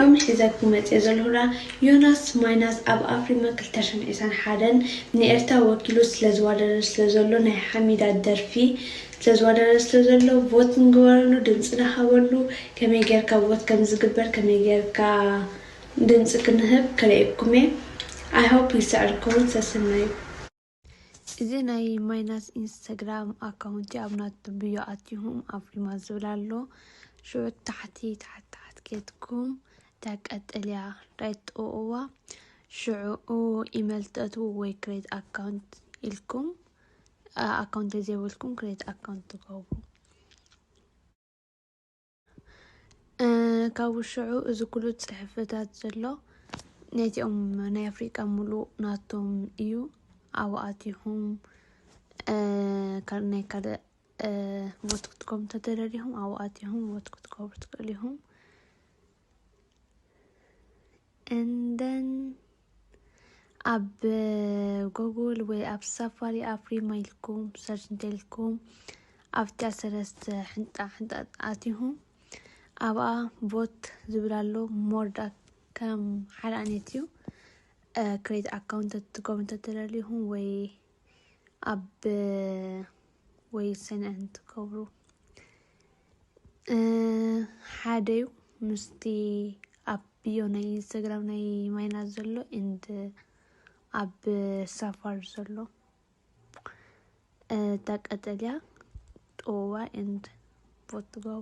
ሎሚ ሒዘልኩም መፅየ ዘለኹ ዮናስ ማይናስ ኣብ ኣፍሪማ ክልተ ሽሕን ዕስራን ሓደን ንኤርትራ ወኪሉ ስለዝዋዳደር ስለዘሎ ናይ ሓሚዳ ደርፊ ስለዝዋዳደር ስለዘሎ ቮት ንግበረሉ፣ ድምፂ ንሃበሉ። ከመይ ጌርካ ቮት ከም ዝግበር፣ ከመይ ጌርካ ድምፂ ክንህብ ከርእየኩም እየ። I hope ይስዕር ክኸውን። ሰሰናዩ። እዚ ናይ ማይናስ ኢንስታግራም ኣካውንቲ ኣብ ናቱ ብዮ ኣቲኹም ኣፍሪማ ዝብል ኣሎ። ሽዑ ታሕቲ ታሕቲ ታሕቲ ኬድኩም እታ ቀጠልያ ራይት ጥቕዋ ሽዑ ኢሜል ተእትዉ ወይ ክሬት ኣካውንት ኢልኩም ኣካውንት ዘይብልኩም ክሬት ኣካውንት ትገብሩ። ካብኡ ሽዑ እዚ ኩሉ ፅሕፍታት ዘሎ ናይቲኦም ናይ ኣፍሪቃ ሙሉእ ናቶም እዩ። ኣብኡ ኣቲኹም ናይ ካልእ ቮት ክትገብሩ እንተደለሊኹም ኣብኡ ኣቲኹም ቮት ክትገብሩ ትኽእሉ ኢኹም። And then ኣብ ጎጉል ወይ ኣብ ሳፋሪ ኣፍሪማ ኢልኩም ሰርች እንተልኩም ኣብቲ ሰለስተ ሕንጣ ሕንጣ ኣቲኹም ኣብኣ ቮት ዝብል ኣሎ። ሞርዳ ከም ሓደ ዓይነት እዩ። ክሬት ኣካውንት ትገብሩ እንተተደሊኹም ወይ ኣብ ወይ ሳይን ኢን ትገብሩ ሓደ እዩ ምስቲ ኣብ ብዮ ናይ ኢንስታግራም ናይ ማይናስ ዘሎ and ኣብ ሳፋሪ ዘሎ እታ ቀጠልያ ጥዋ and ቮት ትገብሩ።